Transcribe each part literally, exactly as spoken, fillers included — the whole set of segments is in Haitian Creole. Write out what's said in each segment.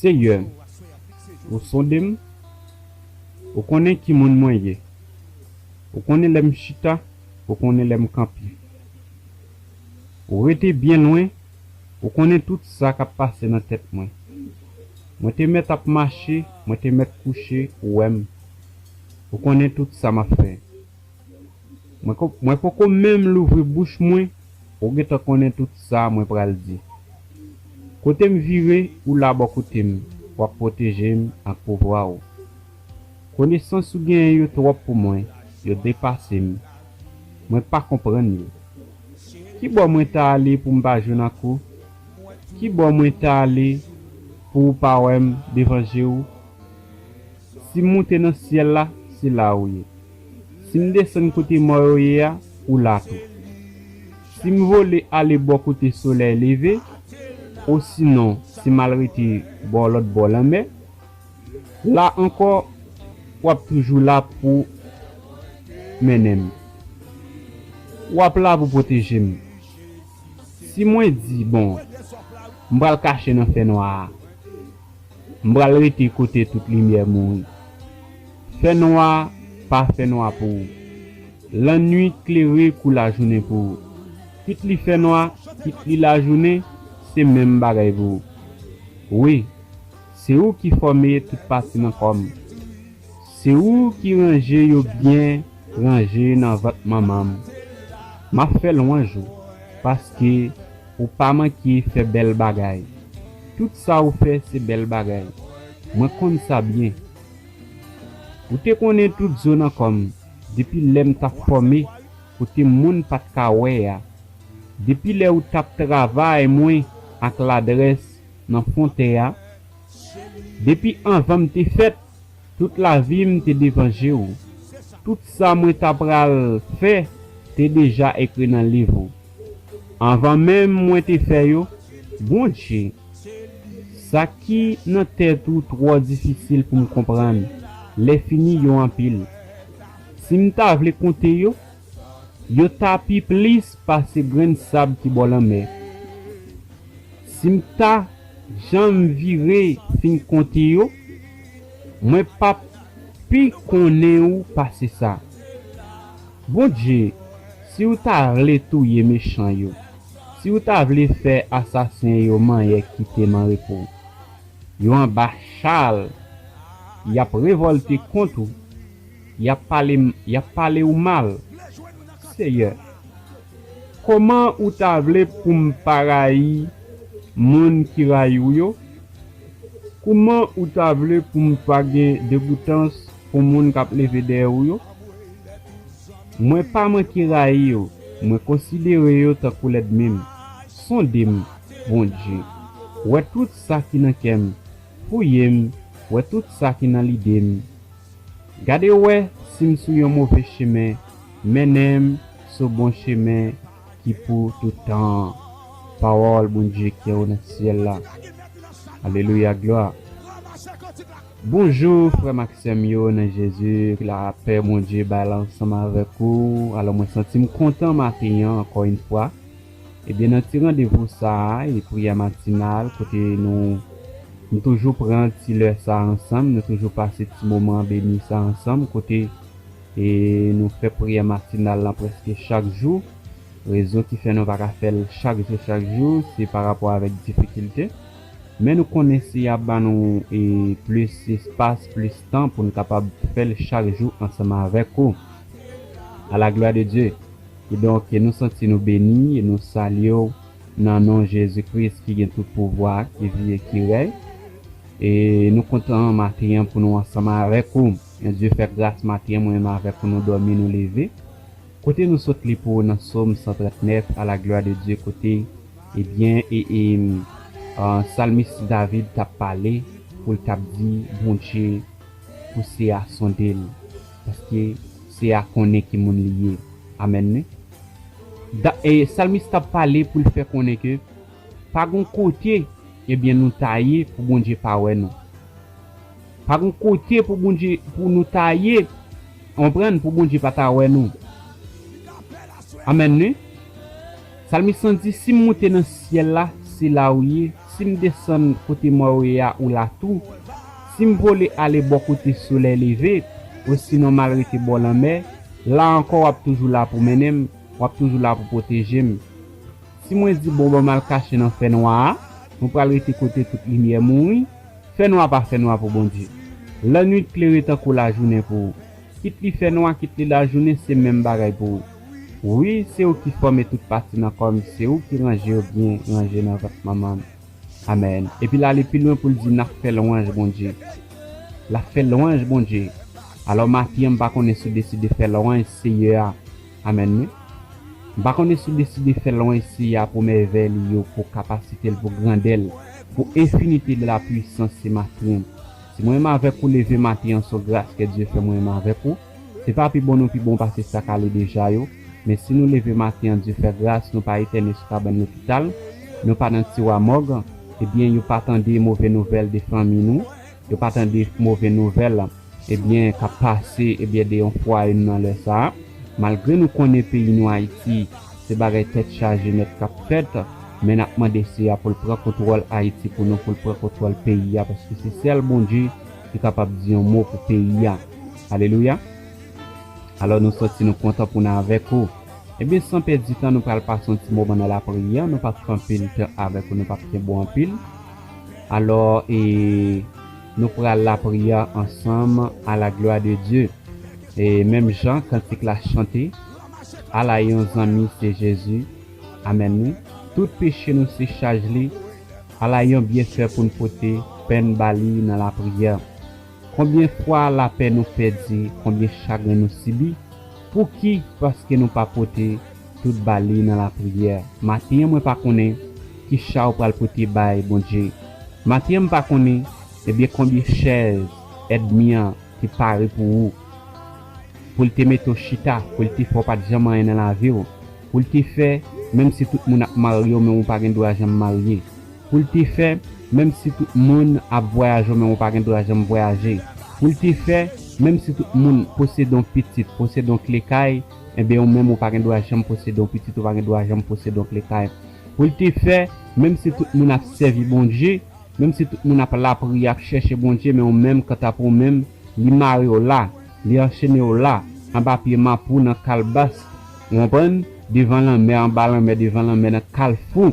Seyè, ou sonde m, ou konnen ki moun mwen ye. Ou konnen lè m chita, ou konnen lè m kanpe. Ou rete byen lwen, ou konnen tout sa k ap pase nan tèt mwen. Mwen te mèt ap mache, mwen te mèt kouche, ou wè m. Ou konnen tout sa m ap fè. Mwen ko- mwen poko menm louvri bouch mwen, ou gentan konnen tout sa mwen pral di. Kote m vire, ou la bò kote m, w ap pwoteje m ak pouvwa w. Konesans ou genyen yo twòp pou mwen, yo depase m. Mwen pa konprann yo. Ki bò mwen ta ale pou m pa jwenn ak ou? Ki bò mwen ta ale pou ou pa wè m devan je w? Si m moute nan syèl la, se la ou ye. Si m desann kote mò yo ye a, ou la tou. Si m vole ale bò kote solèy leve, osinon si m al rete bò lòt bò lanmè, la ankò, w ap toujou la pou mennen m. W ap la pou pwoteje m. Si mwen di, bon, m pral kache nan fènwa a, m pral rete kote tout limyè mouri. Fènwa pa fènwa pou ou. Lannwit klere kou lajounen pou ou. Kit li fènwa, kit li lajounen, se menm bagay pou ou. Wi, se ou ki fòme tout pati nan kò m. Se ou ki ranje yo byen ranje nan vant manman m. M ap fè lwanj ou, paske ou pa manke fè bèl bagay. Tout sa ou fè se bèl bagay. Mwen konn sa byen. Ou te konnen tout zo nan kò m, depi lè m t ap fòme, kote moun pa t ka wè a. Depi lè ou t ap travay mwen ak ladrès nan fon tè a. Depi anvan m te fèt, tout lavi m te devan je w. Tout sa mwen ta pral fè te deja ekri nan liv ou. Anvan menm mwen te fè yo, Bondye, sa ki nan tèt ou twò difisil pou m konprann, lè fini yo anpil. Si m ta vle konte yo, yo ta pi plis pase grenn sab ki bò lanmè. Si m ta janm vire fin konte yo, mwen p ap pi konnen ou pase sa. Bondye, si w ta vle touye mechan yo, si w ta vle fè asasen yo manyè kite m an repo, yo anba chal, y ap revòlte kont ou, y ap pale, y ap pale w mal. Seyè, kòman ou ta vle pou m pa rayi moun ki rayi w yo? Kòman ou ta vle pou m pa gen degoutans pou moun k ap leve dèyè w yo? Mwen pa manke rayi yo, mwen konsidere yo tankou lènmi m. Sonde m, Bondye. Wè tout sa ki nan kè m. Fouye m, wè tout sa ki nan lide m. Gade wè si m sou yon move chemen, mennen m sou bon chemen ki pou tout tan an. Pawòl Bondye ki anwo nan syèl la. Alelouya, glwa. Bonjou, frè m ak sè m yo nan Jezi, lapè Bondye bay la ansanm avèk ou. Alò, mwen santi m kontan maten an, ankò yon fwa. Ebyen, nan ti randevou sa a, e priyè matinal, kote nou, nou toujou pran ti lè sa a ansanm, nou toujou pase ti moman beni sa a ansanm, kote e nou fè priyè matinal lan prèske chak jou. Rezon ki fè nou pa ka fè l chak jou, chak jou, se pa rapò avèk difikilte. Men nou konnen Seyè ap ban nou e plis espas, plis tan pou n kapab fè l chak jou ansanm avèk ou. A la glwa de Dye. Kidonk, nou santi nou beni e nou salye w nan non Jezi Kris ki gen tout pouvwa, ki viv e ki rèy. E nou kontan maten an pou nou ansanm avèk ou. Bondye fè gras maten an, mwen menm avèk ou, nou dòmi, nou leve. Kote nou sot li pou ou nan Sòm san trannèf, a la glwa de Dye, kote, ebyen, e, e, ah, salmis David t ap pale, pou l t ap di, Bondye, pou Seyè a sonde l, paske Seyè a konnen ki moun li ye. Amèn, wi. Da, e, salmis t ap pale pou l fè konnen ke pa gon kote, ebyen, nou ta ye pou Bondye pa wè nou. Pa gon kote pou Bondye, pou nou ta ye, konprann, pou Bondye pa ta wè nou. Amèn, wi. Salmis lan di, si m moute nan syèl la, se la ou ye. Si m desann kote mò yo ye a, ou la tou. Si m vole ale bò kote solèy leve, osinon m al rete bò lanmè, la ankò w ap toujou la pou mennen m, w ap toujou la pou pwoteje m. Si mwen di, bon, ban m al kache nan fènwa a, mwen pral rete kote tout limyè mouri, fènwa pa fènwa pou Bondye. Lannwit klere tankou lajounen pou ou. Kit li fènwa, kit li lajounen, se menm bagay pou ou. Wi, se ou ki fòme tout pati nan kò m, se ou ki ranje yo byen ranje nan vant manman m. Amèn. Epi l ale pi lwen pou l di, n ap fè lwanj Bondye. L ap fè lwanj Bondye. Alò, maten an, m pa konnen si w deside fè lwanj Seyè a. Amèn, wi. M pa konnen si w deside fè lwanj Seyè a pou mèvèy li yo, pou kapasite l, pou grandè l, pou enfinite de la pwisans se maten an. Si mwen menm avèk ou leve maten an, se yon gras ke Dye fè mwen menm avèk ou. Se pa pi bon nou pi bon pase sa k ale deja yo. Men si nou leve maten an, Dye fè gras, nou pa etène sou kabann lopital, nou pa nan tiwa mòg, ebyen, yo pa tande move nouvèl de fanmi nou, yo pa tande move nouvèl, ebyen, k ap pase, ebyen, de yon fwaye nou nan lè sa a. Malgre nou konnen peyi nou Ayiti, se bagay tèt chaje nèt k ap fèt, men n ap mande Seyè a pou l pran kontwòl Ayiti pou nou, pou l pran kontwòl peyi a, paske se sèl Bondye ki kapab di yon mo pou peyi a. Alelouya! Alò, nou santi nou kontan pou n avèk ou. Ebyen, san pèdi tan, nou pral pase yon ti moman nan lapriyè. Nou p ap fè anpil tan avèk ou, nou p ap kenbe w anpil. Alò, e, nou pral lapriyè ansanm, à la gloire de Dieu. E menm jan kantik la chante, ala yon zanmi se Jezi. Amèn, wi. Tout peche nou se chaj li. Ala yon byenfè pou n pote, penn ba li nan lapriyè. Konbyen fwa lapè nou pèdi, konbyen chagren nou sibi, pouki? Paske nou pa pote tout ba li nan lapriyè. Maten an, mwen pa konnen ki cha ou pral pote bay Bondye. Maten an, m pa konnen, ebyen, konbyen chèz ènmi an te pare pou ou, pou l te mete w chita, pou l te fè w pa t janm anyen nan lavi w, pou l te fè, menm si tout moun ap marye w, men ou pa gen dwa janm marye. Pou l te fè, menm si tout moun ap vwayaje w, men ou pa gen dwa janm vwayaje. Pou l te fè, menm si tout moun posede yon pitit, posede yon kle kay, enben, ou menm ou pa gen dwa janm posede yon pitit, ou pa gen dwa janm posede yon kle kay. Pou l te fè, menm si tout moun ap sèvi Bondye, menm si tout moun ap lapriyè, ap chèche Bondye, men ou menm, kanta pou ou menm, li mare w la, li anchene w la, anba pye mapou, nan kalbas, ou konprann, devan lanmè, anba lanmè, devan lanmè, nan kalfou.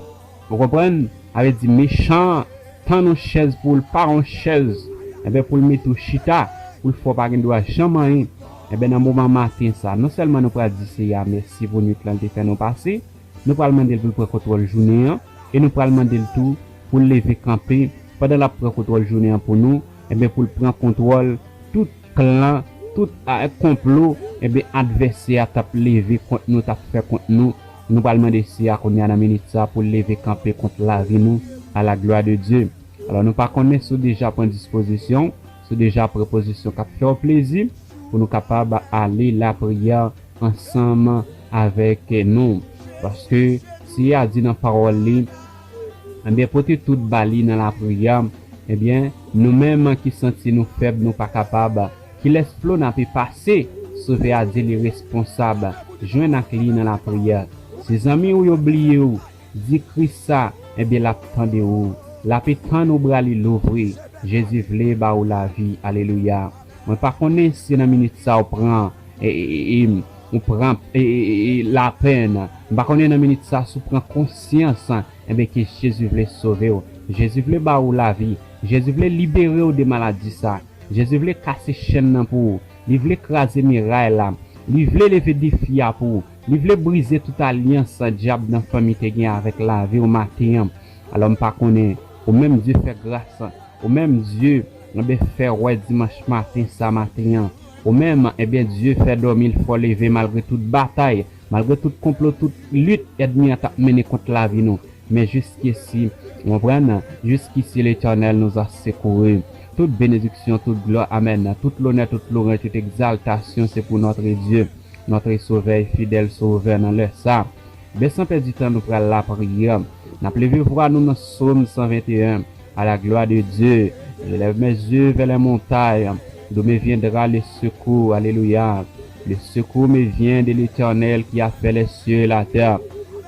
Ou konprann? Sa vle di mechan an tann yon chèz pou l pa yon chèz, enben, pou l mete w chita, pou l fè w pa gen dwa janm anyen. Enben, nan moman maten sa, non sèlman nou pral di Seyè a mèsi pou nwit lan l te fè nou pase, nou pral mande l pou l pran kontwòl jounen an, e nou pral mande l tou pou l leve kanpe pandan l ap pran kontwòl jounen an pou nou, enben, pou l pran kontwòl tout plan, tout a, konplo, enben, advèsè a t ap leve kont nou, t ap fè kont nou. Nou pral mande Seyè a kounye a nan minit sa pou l leve kanpe kont lavi nou, à la gloire de Dieu. Alò, nou pa konnen si w deja pran dispozisyon, si w deja pran pozisyon k ap fè w plezi, pou nou kapab ale lapriyè ansanm avèk nou. Paske Seyè a di nan pawòl li, enben, pote tout ba li nan lapriyè. Ebyen, nou menm ki santi nou fèb, nou pa kapab, kilès flò n ape pase? Sovè a di li responsab. Jwenn ak li nan lapriyè. Si zanmi w yo bliye w, di Kris sa, ebyen, l ap tande w. L ape tann ou bra li louvri. Jezi vle ba ou lavi. Alelouya. Mwen pa konnen si nan minit sa ou pran, e, e, e, e, ou pran, e, e, e, e, lapenn. Mwen pa konnen nan minit sa si w pran konsyans, enben, ke Jezi vle sove w. Jezi vle ba ou lavi. Jezi vle libere w de maladi sa. Jezi vle kase chèn nan pou ou. Li vle kraze miray la. Li vle leve defi a pou ou. Li vle brize tout alyans dyab nan fanmi te gen avèk lavi w maten an. Alò, m pa konnen, ou menm Dye fè gras, ou menm Dye, enben, fè wè dimanch maten sa maten an. Ou menm, enben, Dye fè dòmi l fè w leve malgre tout batay, malgre tout konplo, tout lit ènmi an t ap mennen kont lavi nou. Men jiskisi, ou konprann? Jiskisi Letènèl nous a secourus. Tout benediksyon, tout glwa, amèn. Tout lonè, tout lwanj, tout egzaltasyon, se pou notre Dieu, notre Sauveur et fidèle Sauveur nan lè sa. Ben, san pèdi tan, nou pral lapriyè. N ap leve vwa nou nan Sòm san venteyen. À la gloire de Dieu, je lève mes yeux vers les montagnes, d'où me viendra le secours. Alelouya. Le secours me vient de l'Éternel qui a fait les cieux et la terre.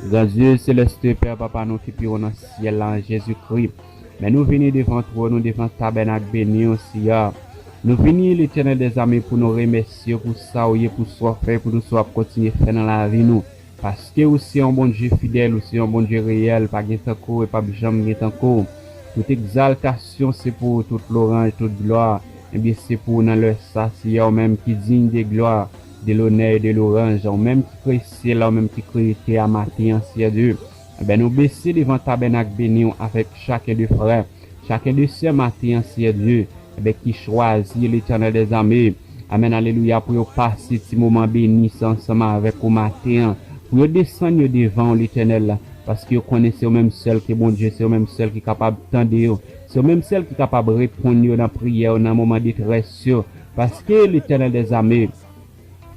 Grandyè selès, Pè Papa nou ki pi wo nan syèl la, an Jezikri. Men nou vini devan twòn ou, devan tabènak beni w, Seyè. Nou vini, Letènèl dèzame, pou nou remèsye w pou sa w ye, pou sa w fè, pou nou sa w ap kontinye fè nan lavi nou. Paske ou se yon Bondye fidèl, ou se yon Bondye reyèl, pa gen tankou w e p ap janm gen tankou w. Tout egzaltasyon se pou ou, tout lwanj, tout glwa, ebyen, se pou ou nan lè sa, Seyè, ou menm ki diy de glwa, de lonè e de lwanj, ou menm ki kreye syèl la, ou menm ki kreye tè a maten an, Seyè Dye. Ebyen, nou bese devan tabènak beni w avèk chaken de frè, chaken de sè maten an, Seyè Dye, ebyen, ki chwazi Letènèl dèzame. Amèn, alelouya, pou yo pase ti moman beni sa ansanm avèk ou maten an, pou yo desann yo devan w, Letènèl, paske yo konnen se ou menm sèl ki Bondye, se ou menm sèl ki kapab tande yo, se ou menm sèl ki kapab reponn yo nan priyè yo, nan moman detrès yo, paske Letènèl dèzame,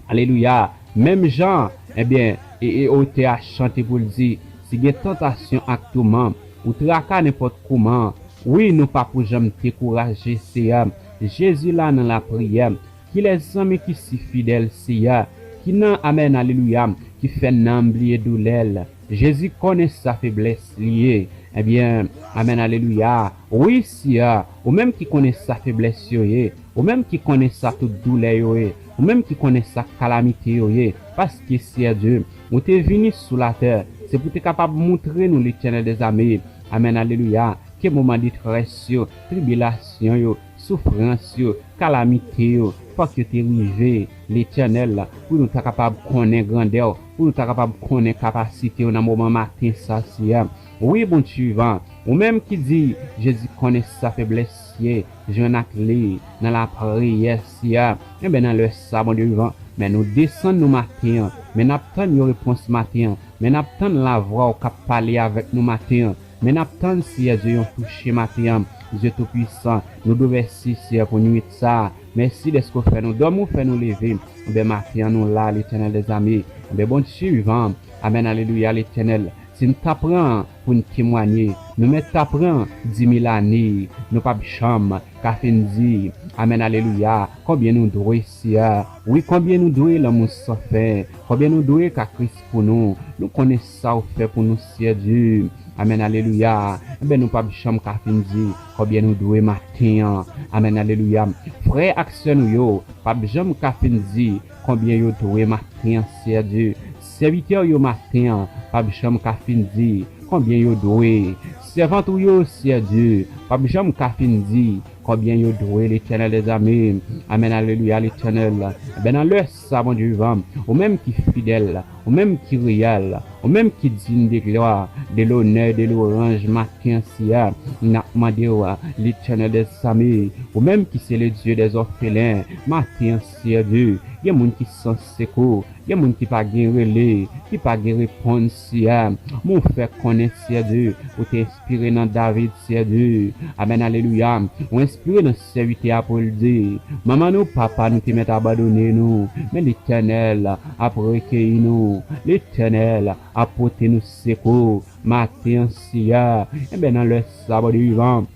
alelouya, menm jan, ebyen, e, e otè a chante pou l di, si gen tantasyon ak touman, ou traka nenpòt kouman, wi, nou pa pou janm dekouraje, Seyè. Jezi la nan lapriyè. Ki lèzanmi ki si fidèl, Seyè, ki nan, amèn, alelouya, ki fè nanm bliye doulè l. Jezi konnen sa feblès li ye. Ebyen, amèn, alelouya. Wi, Seyè, ou menm ki konnen sa feblès yo ye, ou menm ki konnen sa tout doulè yo ye, ou menm ki konnen sa kalamite yo ye, paske, Seyè Dye, ou te vini sou latè, se pou te kapab montre nou, Letènèl dèzame, amèn, alelouya, ke moman detrès yo, tribilasyon yo, soufrans yo, kalamite yo, fòk yo te rive, Letènèl, pou nou ta kapab konnen grandè w, pou nou ta kapab konnen kapasite w nan moman maten sa, Seyè. Wi, Bondye vivan, ou menm ki di, Jezi konnen sa feblès ye, jwenn ak li nan lapriyè, Seyè. Enben, nan lè sa, Bondye vivan, men nou desann nou maten an, men n ap tann yon repons maten an, men n ap tann lavwa w k ap pale avèk nou maten an, men n ap tann, Seyè Dye, yon touche maten an. Dye Toupisan, nou di w mèsi, Seyè, pou nuit sa a. Mèsi dèske w fè nou dòmi, w fè nou leve. Enben, maten an, nou la, Letènèl dèzame. Enben, Bondye vivan. Amèn, alelouya, Letènèl. Si n ta pran pou n temwanye, nou mèt ta pran dimil ane, nou p ap janm ka fin di, amèn, alelouya, konbyen nou dwe, Seyè. Wi, konbyen nou dwe lanmou san fen, konbyen nou dwe ka Kris pou nou. Nou konnen sa w fè pou nou, Seyè Dye. Amèn, alelouya. Enben, nou p ap janm ka fin di konbyen nou dwe maten an. Amèn, alelouya. Frè ak sè nou yo p ap janm ka fin di konbyen yo dwe maten an, Seyè Dye. Sèvitè w yo maten an p ap janm ka fin di konbyen yo dwe. Sèvant ou yo, Seyè Dye, p ap janm ka fin di konbyen yo dwe, Letènèl dèzame. Amèn, alelouya, Letènèl. Enben, nan lè sa, Bondye vivan, ou menm ki fidèl, ou menm ki reyèl, ou menm ki diy de glwa, de lonè, de lwanj, maten an, Seyè, n ap mande w, Letènèl dèzame, ou menm ki se le Dye dèzòfelen, maten an, Seyè Dye, gen moun ki san sekou, gen moun ki pa gen rele, ki pa gen repons, Seyè. Men w fè konnen, Seyè Dye, ou te enspire nan David, Seyè Dye. Amèn, alelouya. Ou enspire nan sèvitè a pou l di, manman nou, papa nou te mèt abandone nou, men Letènèl ap rekeyi nou. Letènèl ap pote nou sekou. Maten an, Seyè, enben, nan lè sa, Bondye vivan,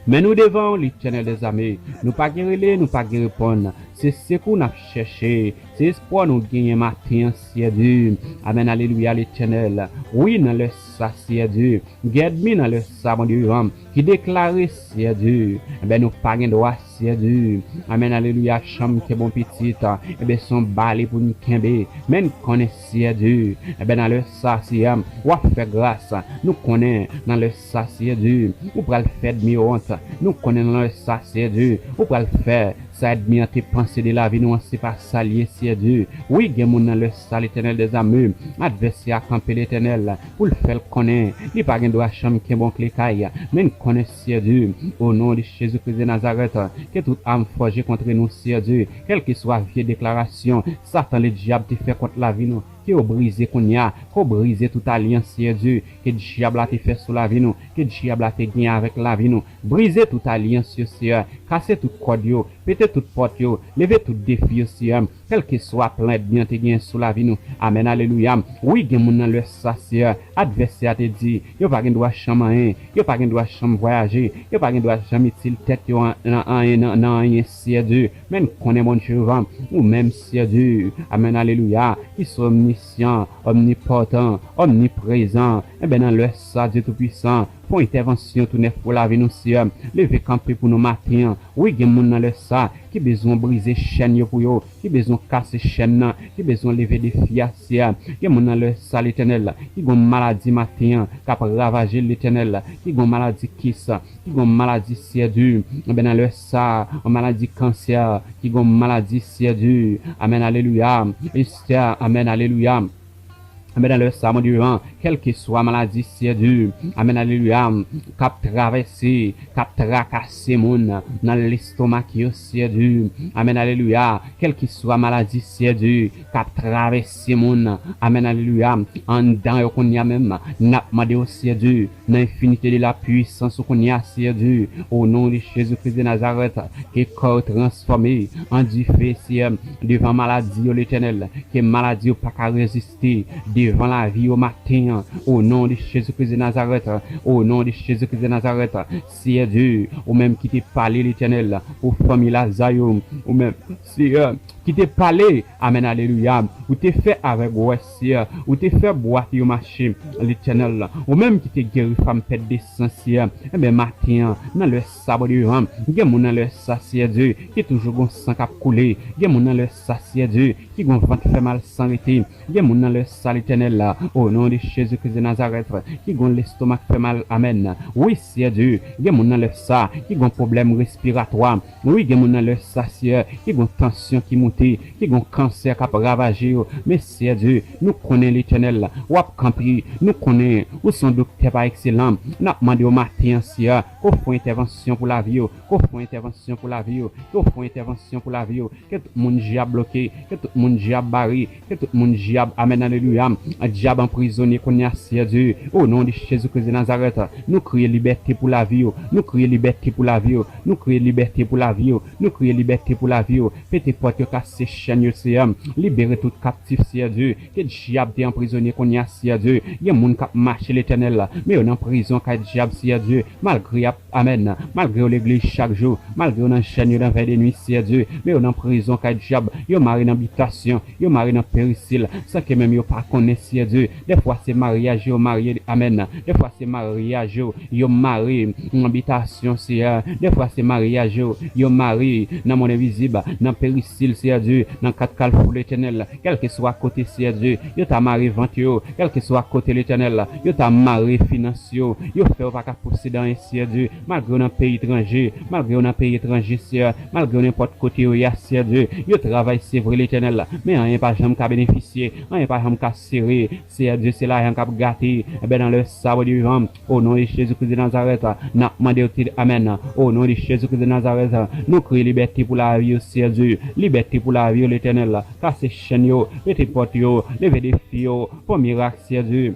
men nou devan w, Letènèl dèzame. Nou pa gen rele, nou pa gen reponn. Se sekou n ap chèche. Se espwa nou genyen maten an, Seyè Dye. Amèn, alelouya, Letènèl. Wi, nan lè sa, Seyè Dye, gen ènmi nan lè sa, Bondye vivan, ki deklare, Seyè Dye, enben, nou pa gen dwa, Seyè Dye. Amèn, alelouya, janm kenbe yon pitit, enben, se yon bale pou n kenbe. Men n konnen, Seyè Dye, enben, nan lè sa, Seyè, w ap fè gras. Nou konnen nan lè sa, Seyè Dye, ou pral fè ènmi yo wont. Nou konnen nan lè sa, Seyè Dye, ou pral fè sa ènmi an te panse de lavi nou an, se pa sa l ye, Seyè Dye. Wi, gen moun nan lè sa, Letènèl dèzame, advèsè a kanpe, Letènèl, pou l fè l konnen li pa gen dwa janm kenbe yon kle kay. Men n konnen, Seyè Dye, o non de Jezi Kris de Nazarèt, ke tout arme forgée contre nous, Seyè Dye, kèlkeswa vye deklarasyon Satan Ledyab te fè kont lavi nou, ke yo brize kounye a, ke w brize tout alyans, Seyè Dye, ke dyab la te fè sou lavi nou, ke dyab la te gen avèk lavi nou. Brize tout alyans yo, Seyè, Kase tout kòd yo, pete tout pòt yo, leve tout defi yo, Seyè. Kèlkeswa plan ènmi an te genyen sou lavi nou. Amèn, alelouya. Wi, gen moun nan lè sa, Seyè, advèsè a te di, yo pa gen dwa janm anyen, yo pa gen dwa janm vwayaje, yo pa gen dwa janm itil tèt yo an, nan anyen, nan, nan anyen, Seyè Dye. Men n konnen, Bondye vivan, ou menm, Seyè Dye, amèn, alelouya, ki se omnisyan, omnipòtan, omniprezan. Enben, nan lè sa, Dye Toupisan, fè yon entèvansyon tou nèf pou lavi nou, Seyè. Leve kanpe pou nou maten an. Wi, gen moun nan lè sa ki bezwen brize chèn yo pou yo, ki bezwen kase chèn nan, ki bezwen leve defi a, Seyè. Gen moun nan lè sa, Letènèl, ki gon maladi maten an, k ap ravaje, Letènèl, ki gon maladi kis, ki gon maladi, Seyè Dye. Enben, nan lè sa, yon maladi kansè, ki gon maladi, Seyè Dye. Amèn, alelouya. Estè, amèn, alelouya. Amèn, nan lè sa, Bondye vivan, kèlkeswa maladi, Seyè Dye, amèn, alelouya, k ap travèse, k ap trakase moun nan lestomak yo, Seyè Dye, amèn, alelouya, kèlkeswa maladi, Seyè Dye, k ap travèse moun, amèn, alelouya, anndan yo kounye a menm, n ap mande w, Seyè Dye, nan enfinite de la pwisans ou kounye a, Seyè Dye, o non de Jezi Kris de Nazarèt, ke kò yo transfòme an dife, Seyè, devan maladi yo, Letènèl, ke maladi yo pa ka reziste devan lavi yo maten an, o non de Jezi Kris de Nazarèt, o non de Jezi Kris de Nazarèt, Seyè Dye, ou menm ki te pale, Letènèl, pou fanmi Laza yo, ou menm, Seyè, ki te pale, amèn, alelouya, ou te fè avèg yo wè, Seyè, ou te fè bwat yo mache, Letènèl, ou menm ki te geri fanm pèt de san, Seyè, enben, maten an, nan lè sa, Bondye vivan, gen moun nan lè sa, Seyè Dye, ki toujou gon san k ap koule, gen moun nan lè sa, Seyè Dye, ki gon vant fè mal san rete, gen moun nan lè sa, Letènèl, o non de Jezi Kris de Nazarèt, ki gon lestomak fè mal, amèn. Wi, Seyè Dye, gen moun nan lè sa, ki gon pwoblèm respiratwa. Wi, gen moun nan lè sa, Seyè, ki gon tansyon ki moute, ki gon kansè k ap ravaje yo. Men, Seyè Dye, nou konnen, Letènèl, w ap kanpe. Nou konnen ou se yon doktè pa ekselan. N ap mande w maten an, Seyè, ke w fè yon entèvansyon pou lavi yo, ke w fè yon entèvansyon pou lavi yo, ke w fè yon entèvansyon pou lavi yo. Ke tout moun dyab bloke, ke tout moun dyab bare, ke tout moun dyab, amèn, alelouya, dyab anprizone kounye a, Seyè Dye, o non de Jezi Kris de Nazarèt, nou kriye libète pou lavi yo, nou kriye libète pou lavi yo, nou kriye libète pou lavi yo, nou kriye libète pou lavi yo, pete pòt yo, kase chèn yo, Seyè, libere tout kaptif, Seyè Dye, ke dyab te anprizone kounye a, Seyè Dye, gen moun k ap mache, Letènèl, men yo nan prizon kay dyab, Seyè Dye, malgre y ap Amèn. Malgre yo legliz chak jou, malgre yo nan jèn, yo nan vèy de nuit, Seyè Dye, men yo nan prizon kay dyab, yo mare nan bitasyon, yo mare nan perisil, san ke menm yo pa konnen, Seyè Dye. Dèfwa se maryaj yo marye, amèn. Dèfwa se maryaj yo, yo mare nan bitasyon, Seyè. Dèfwa se maryaj yo, yo mare nan mond envizib, nan perisil, Seyè Dye, nan kat kalfou, Letènèl. Kèlkeswa kote, Seyè Dye, yo ta mare vant yo, kèlkeswa kote, Letènèl, yo ta mare finans yo, yo fè yo pa ka posede anyen, Seyè Dye, malgre yo nan peyi etranje, malgre yo nan peyi etranje, Seyè, malgre yo nenpòt kote yo ye a, Seyè Dye, yo travay, se vre, Letènèl, men anyen pa janm ka benefisye, anyen pa janm ka sere, Seyè Dye, se lajan k ap gate, enben, nan lè sa, Bondye vivan, o non de Jezi Kris de Nazarèt, n ap mande w, amèn, o non de Jezi Kris de Nazarèt, nou kriye libète pou lavi yo, Seyè Dye, libète pou lavi yo, Letènèl, kase chèn yo, pete pòt yo, leve defi yo, fè mirak, Seyè Dye.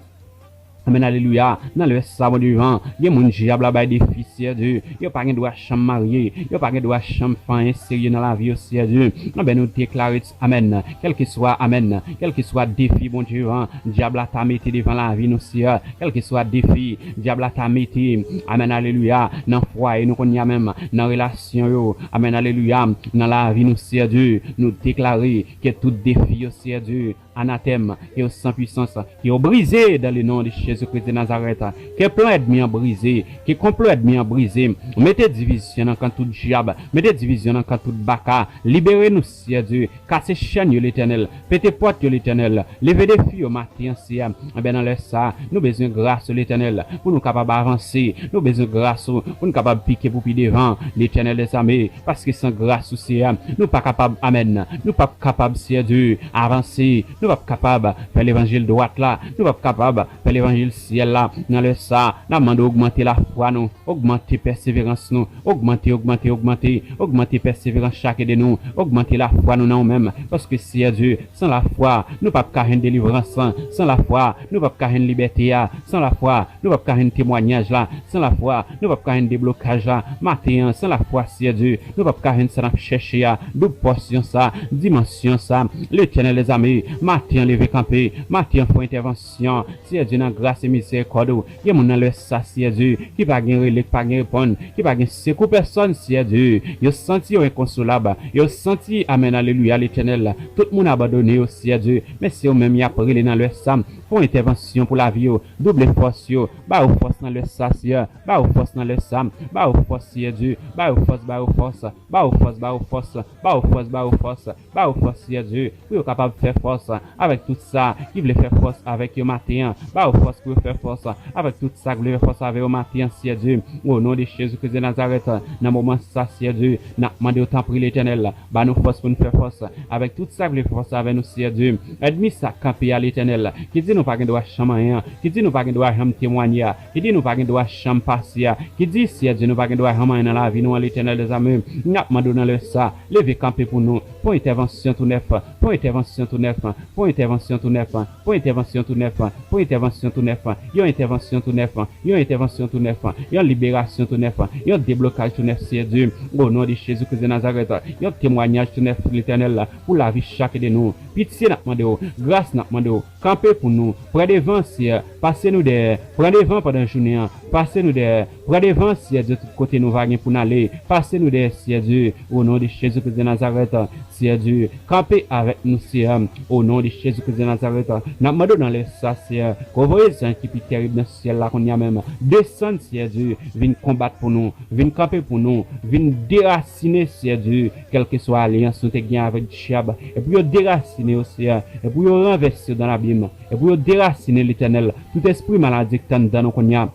Amèn, alelouya. Nan lè sa, Bondye vivan, gen moun dyab la bay defi, Seyè Dye. Yo pa gen dwa janm marye, yo pa gen dwa janm fè anyen serye nan lavi yo, Seyè Dye. Enben, nou deklare, amèn. Kèlkeswa, amèn. Kèlkeswa defi, Bondye vivan, dyab la ta mete devan lavi nou, Seyè. Kèlkeswa defi, dyab la ta mete, amèn, alelouya, nan fwaye nou kounye a menm, nan relasyon yo, amèn, alelouya, nan lavi nou, Seyè Dye. Nou deklare ke tout defi yo, Seyè Dye, anatèm, ke yo san pwisans, ke yo brize dans le nom de Jésus-Christ de Nazareth. Ke plan ènmi an brize, ke konplo ènmi an brize. Mete divizyon nan kan tout dyab, mete divizyon nan kan tout baka. Libere nou, Seyè Dye. Kase chèn yo, Letènèl. Pete pòt yo, Letènèl. Leve defi yo maten an, Seyè. Enben, nan lè sa, nou bezwen gras ou, Letènèl, pou nou kapab avanse. Nou bezwen gras ou pou nou kapab pike pou pi devan, Letènèl dèzame. Paske san gras ou, Seyè, nou pa kapab, amèn, nou p ap kapab, Seyè Dye, avanse. Nou p ap kapab fè levanjil dwat la. Nou p ap kapab fè levanjil syèl la. Nan lè sa, n ap mande w ogmante lafwa nou, ogmante pèseverans nou, ogmante, ogmante, ogmante, ogmante pèseverans chak de nou, ogmante lafwa nou nan ou menm. Paske, Seyè Dye, san lafwa, nou p ap ka jwenn delivrans. San lafwa, nou p ap ka jwenn libète a. San lafwa, nou p ap ka jwenn temwayaj la. San lafwa, nou p ap ka jwenn deblokaj la. Maten an, san lafwa, Seyè Dye, nou p ap ka jwenn sa n ap chèche a. Doub pòsyon sa, dimansyon sa, Letènèl dèzame, maten an leve kanpe, maten an fè yon entèvansyon. Seyè Dye, nan gras e mizerikòd ou, gen moun nan lè sa, Seyè Dye, ki pa gen rele, ki pa gen reponn, ki pa gen sekou pèsòn, Seyè Dye. Yo santi yo enkonsolab, yo santi, amèn, alelouya, Letènèl, tout moun abandone yo, Seyè Dye. Men se ou menm y ap rele nan lè sa. Fè yon entèvansyon pou lavi yo, double fòs yo, ba yo fòs nan lè sa, Seyè, ba yo fòs nan lè sa, ba yo fòs, Seyè Dye, ba yo fòs, ba yo fòs, ba yo fòs, ba yo fòs, ba yo fòs, ba yo fòs, ba yo fòs, Seyè Dye, pou yo kapab fè fòs avèk tout sa ki vle fè fòs avèk yo maten an, ba yo fòs pou yo fè fòs avèk tout sa ki vle fè fòs avèk yo maten an, Seyè Dye, o non de Jezi Kris de Nazarèt, nan moman sa, Seyè Dye, n ap mande w, tanpri, Letènèl, ba nou fòs pou n fè fòs avèk tout sa k vle fè fòs avè nou, Seyè Dye. Ènmi sa kanpe a, Letènèl, ki di nou pa gen dwa chanm anyen, ki di nou pa gen dwa janm temwanye a, ki di nou pa gen dwa janm pase a, ki di, Seyè Dye, nou pa gen dwa janm anyen nan lavi nou an, Letènèl dèzame. N ap mande w nan lè sa, leve kanpe pou nou, fè yon entèvansyon tou nèf, fè yon entèvansyon tou nèf, fè yon entèvansyon tou nèf, fè yon entèvansyon tou nèf, fè yon entèvansyon tou nèf, yon entèvansyon tou nèf, yon entèvansyon tou nèf, yon liberasyon tou nèf, yon deblokaj tou nèf, Seyè Dye, o non de Jezi Kris de Nazarèt, yon temwayaj tou nèf, Letènèl, pou lavi chak de nou. Pitye n ap mande w, gras n ap mande w, kanpe pou nou, pran devan, Seyè, pase nou dèyè, pran devan pandan jounen an, pase nou dèyè, pran devan, Seyè Dye, tout kote nou va gen pou n ale, pase nou dèyè, Seyè Dye, o non de Jezi Kris de Nazarèt, Seyè Dye, kanpe avèk nou, Seyè, o non de Jezi Kris de Nazarèt. N ap mande w nan lè sa, Seyè, ke w voye zanj ki pi tèrib nan syèl la kounye a menm. Desann, Seyè Dye, vin konbat pou nou, vin kanpe pou nou, vin derasinen, Seyè Dye, kèlkeswa alyans nou te gen avèk dyab. E pou yo derasinen yo, Seyè, e pou yo ranvèse yo dan labim, e pou yo derasinen, Letènèl, tout espri maladi ki te anndan nou kounye a.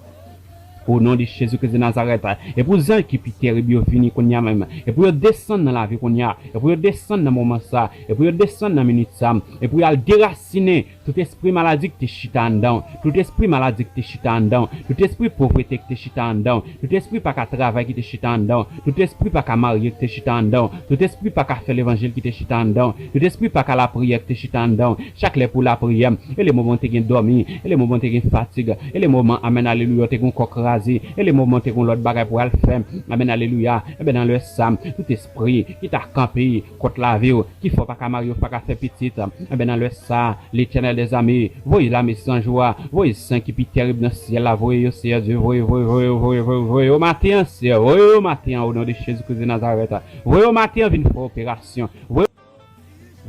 O non de Jezi Kris de Nazarèt, e pou zanj ki pi tèrib yo vini kounye a menm, e pou yo desann nan lavi kounye a, e pou yo desann nan moman sa, e pou yo desann nan minit sa, e pou y al derasinen tout espri maladi ki te chita anndan w, tout espri maladi ki te chita anndan w, tout espri povrete ki te chita anndan w, tout espri pa ka travay ki te chita anndan w, tout espri pa ka marye ki te chita anndan w, tout espri pa ka fè levanjil ki te chita anndan w, tout espri pa ka lapriyè ki te chita anndan w. Chak lè pou lapriyè, e le moman w te gen dòmi, e le moman w te gen fatig, e le moman, amèn, alelouya, w te gen yon kò kraze, e le moman w te gen yon lòt bagay pou al fè, amèn, alelouya, enben, nan lè sa, tout espri ki ta kanpe kont lavi w, ki fè w pa ka marye, w pa ka fè pitit, enben, nan lè sa, Letènèl dèzame, voye lame zanj ou a, voye zanj ki pi tèrib nan syèl la, voye yo, Seyè Dye, voye, voye, voye, voye, voye, voye yo maten an, Seyè, voye yo maten an, o non de Jezi Kris de Nazarèt. Voye yo maten an vin fè operasyon. Voye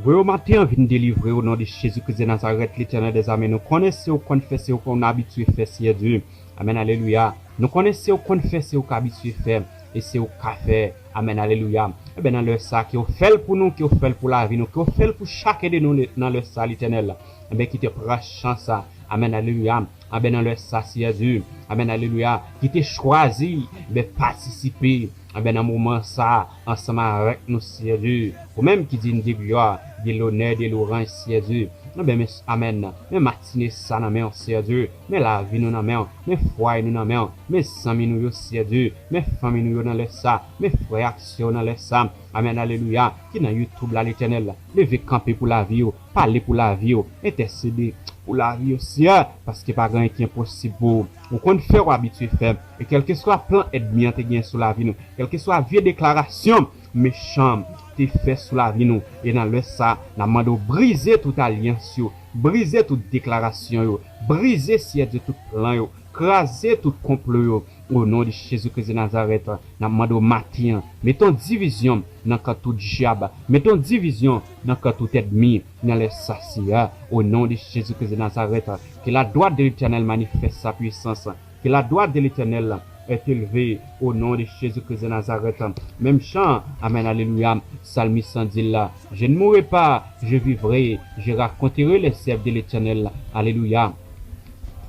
Voye w maten an vin delivre w, o non de Jezi Kris de Nazarèt, Letènèl dèzame. Nou konnen se ou konn fè, se ou konn abitye fè, Seyè Dye. Amèn, alelouya. Nou konnen se ou konn fè, se ou k abitye fè, e se ou ka fè. Amèn, alelouya. Enben, nan lè sa, ke w fè l pou nou, ke w fè l pou lavi nou, ke w fè l pou chak de nou le- nan lè sa, Letènèl. Enben, ki te pran chans sa. Amèn, alelouya. Enben, nan lè sa, Seyè Dye. Amèn, alelouya. Ki te chwazi, enben, patisipe, enben, nan moman sa, ansanm avèk nou, Seyè Dye. Ou menm ki digne de glwa, de lonè, de lwanj, Seyè Dye. Enben, men, amèn. Men matine sa nan men w, Seyè Dye. Men lavi nou nan men w. Men fwaye nou nan men w. Men zanmi nou yo, Seyè Dye. Men fanmi nou yo nan lè sa. Men frè ak sè yo nan lè sa. Amèn, alelouya. Ki nan YouTube la, Letènèl. Leve kanpe pou lavi yo. Pale pou lavi yo, entèsede pou lavi yo, Seyè, paske pa gen anyen ki enposib pou ou. Ou konn fè, w abitye fè. E kèlkeswa plan ènmi an te gen sou lavi nou, kèlkeswa vye deklarasyon mechan te fè sou lavi nou, e nan lè sa, n ap mande w brize tout alyans yo, brize tout deklarasyon yo, brize, Seyè Dye, tout plan yo, kraze tout konplo yo, o non de Jezi Kris de Nazarèt, n ap mande w maten an, mete yon divizyon nan kan tout dyab, mete yon divizyon nan kan tout ènmi, nan lè sa, Seyè, o non de Jezi Kris de Nazarèt, ke la droite de l'Éternel manifeste sa puissance, ke la droite de l'Éternel est élevée, o non de Jezi Kris de Nazarèt. Menm jan, amèn, alelouya, salmis an di l la, je ne mourrai pas, je vivrai, je raconterai les œuvres de l'Éternel, alelouya.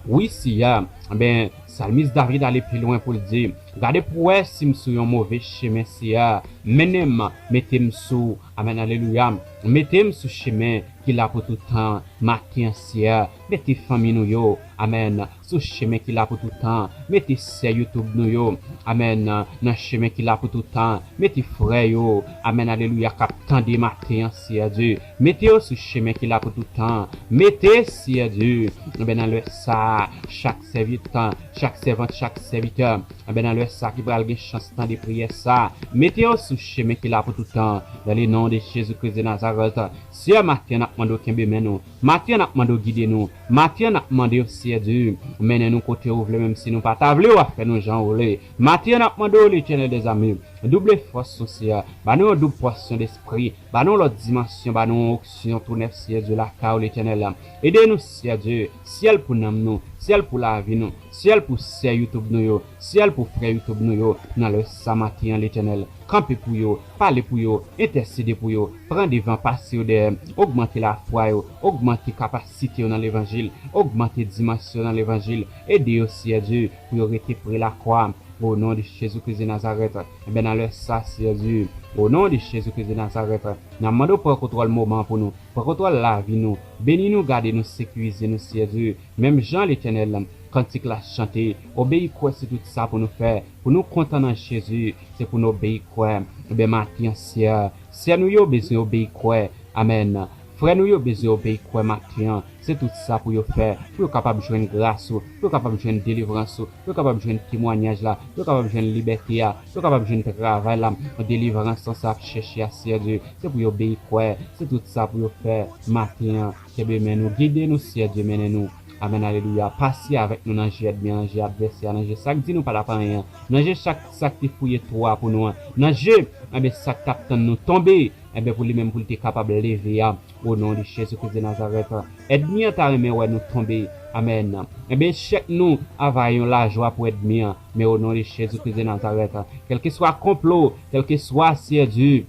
Wi, Seyè, Enben, salmis David ale pi lwen pou l di, gade pou wè si m sou yon move chemen, Seyè. Mennen m, mete m sou, amèn, alelouya, mete m sou chemen ki la pou tout tan, maten an, Seyè. Mete fanmi nou yo, amèn, sou chemen ki la pou tout tan. Mete sè YouTube nou yo, amèn, nan chemen ki la pou tout tan. Mete frè yo, amèn, alelouya, k ap tande maten an, Seyè Dye. Mete yo sou chemen ki la pou tout tan. Mete, Seyè Dye, enben, nan lè sa a, chak sèvitan, chak sèvant, chak sèvitè, enben, nan lè sa a ki pral gen chans tande priyè sa a, mete yo sou chemen ki la pou tout tan. Dans le nom de Jésus-Christ de Nazareth. Seyè, maten an n ap mande w kenbe men nou. Maten an n ap mande w gide nou. Maten an n ap mande w, Seyè Dye, mennen nou kote ou vle, menm si nou pa ta vle, w a fè nou jan ou vle. Maten an n ap mande w, Letènèl dèzame, double fòs nou, Seyè. Ba nou yon doub pòsyon despri. Ba nou yon lòt dimansyon, ba nou yon onksyon tou nèf, Seyè Dye, lakay ou, Letènèl. Ede nou, Seyè Dye, syèl pou nanm nou, syèl pou lavi nou, syèl pou sè YouTube nou yo, syèl pou frè YouTube nou yo, nan lè sa maten an, Letènèl. Kanpe pou yo, pale pou yo, entèsede pou yo, pran devan, pase yo dèyè, ogmante lafwa yo, ogmante kapasite yo nan levanjil, ogmante dimansyon yo nan levanjil, ede yo, Seyè Dye, pou yo rete pre lakwa, o non de Jezi Kris de Nazarèt. Enben, nan lè sa, Seyè Dye, o non de Jezi Kris de Nazarèt, n ap mande w pran kontwòl moman pou nou, pran kontwòl lavi nou, beni nou, gade nou, sekirize nou, Seyè Dye. Menm jan, Letènèl, kantik la chante, obeyi kwè se tout sa pou nou fè. Pou nou kontan nan Jezi, se pou nou obeyi kwè. Enben, maten an, Seyè, sè nou yo bezwen obeyi kwè. Amèn. Frè nou yo bezwen obeyi kwè maten an. Se tout sa pou yo fè. Pou yo kapab jwenn gras ou, pou yo kapab jwenn delivrans ou, pou yo kapab jwenn temwayaj la, pou yo kapab jwenn libète a, pou yo kapab jwenn travay la, delivrans lan sa ap chèche a, Seyè Dye. Se pou yo obeyi kwè. Se tout sa pou yo fè maten an. Kenbe men nou, gide nou, Seyè Dye, mennen nou. Amèn, alelouya. Pase avèk nou nan je ènmi an, nan je advèsè a, nan je sa k di nou pa t ap anyen an, nan je chak sa k te fouye twou a pou nou an, nan je, enben, sa k t ap tann nou tonbe, enben, pou li menm, pou l te kapab leve a, o non de Jezi Kris de Nazarèt. Ènmi an ta renmen wè nou tonbe. Amèn. Enben, echèk nou a va yon lajwa pou ènmi an, men o non de Jezi Kris de Nazarèt, kèlkeswa konplo, kèlkeswa, Seyè Dye,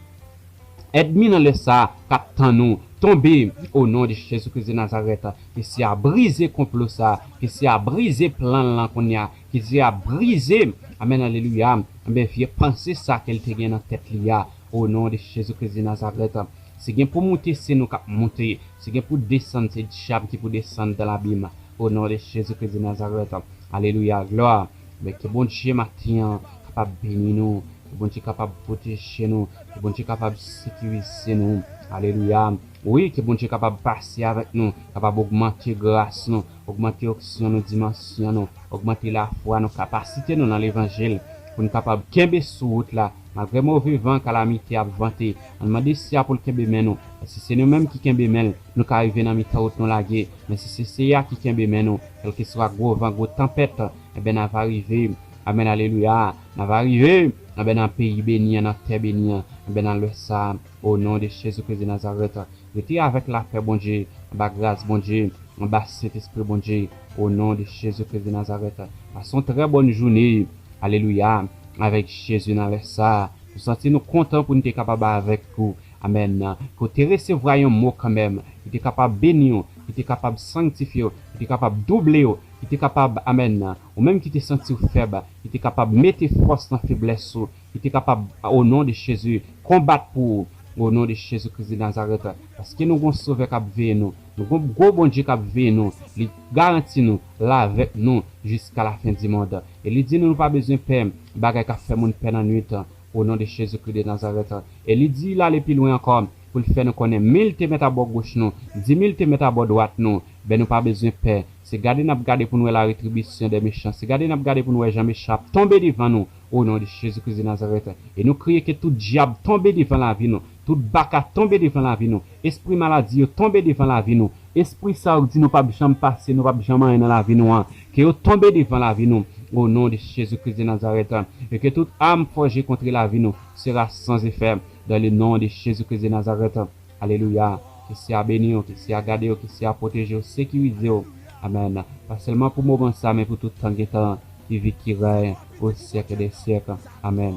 ènmi nan lè sa a k ap tann nou tonbe, o non de Jezi Kris de Nazarèt. Ke Seyè a brize konplo sa a, ke Seyè a brize plan l lan kounye a, ke Seyè a brize, amèn, alelouya, enben, vye panse sa ke l te gen nan tèt li a, o non de Jezi Kris de Nazarèt. Si gen pou moute, se nou k ap moute. Si gen pou desann, se dyab ki pou desann dan labim, o non de Jezi Kris de Nazarèt. Alelouya, glwa. Men ke Bondye maten an kapab beni nou, ke Bondye kapab pwoteje nou, ke Bondye kapab sekirize nou. Alelouya. Wi, ke Bondye kapab pase avèk nou, kapab ogmante gras nou, ogmante onksyon nou, dimansyon nou, ogmante lafwa nou, kapasite nou nan levanjil, pou n kapab kenbe sou wout la, malgre move van, kalamite ap vante. Ann mande Seyè a pou l kenbe men nou, paske se nou menm ki kenbe men l, nou ka rive nan mitan wout nou lage. Men si se Seyè a ki kenbe men nou, kèlkeswa gwo van, gwo tanpèt, enben, n ava rive. Amèn, alelouya. N ava rive, enben, nan peyi beni an, nan tè beni an, enben, nan lè sa a, o non de Jezi Kris de Nazarèt. Rete avèk lapè Bondye, anba gras Bondye, anba Sentespri Bondye, o non de Jezi Kris de Nazarèt. Pase yon trè bòn jounen, alelouya, avèk Jezi nan lè sa a. Nou santi nou kontan pou n te kapab avèk ou. Amèn. Ke w te resevwa yon mo kanmenm, ki te kapab beni w, ki te kapab sanktifye w, ki te kapab double w, ki te kapab, amèn, ou menm ki te santi w fèb, ki te kapab mete fòs nan feblès ou, ki te kapab, o non de Jezi, konbat pou ou, o non de Jezi Kris de Nazarèt. Paske nou gon Sovè k ap veye nou, nou gon gwo Bondye k ap veye nou, li garanti nou, l avèk nou jiska lafen di mond. E li di nou, nou pa bezwen pè bagay k ap fè moun pè nan nwit, o non de Jezi Kris de Nazarèt. E li di, l ale pi lwen ankò, pou l fè nou konnen mil te mèt abò goch nou, dimil te mèt abò dwat nou, ben nou pa bezwen pè. Se gade n ap gade pou n wè la retribisyon dè mechan. Se gade n ap gade pou n wè jan mechan ap tonbe devan nou, o non de Jezi Kris de Nazarèt. E nou kriye ke tout dyab tonbe devan lavi nou, tout baka tonbe devan lavi nou, espri maladi yo tonbe devan lavi nou, espri sa yo k di nou p ap janm pase, nou p ap janm anyen nan lavi nou an, ke yo tonbe devan lavi nou, o non de Jezi Kris de Nazarèt. E ke tout arme forgée contre la vie nou sera sans effet, dans le nom de Jésus-Christ de Nazareth. Alelouya. Ke Seyè a beni w, ke Seyè a gade w, ke Seyè a pwoteje w, sekirize w. Amèn. Pa sèlman pou moman sa, men pou tout tan gen tan, ki viv, ki rèy, o syèk dè syèk. Amèn.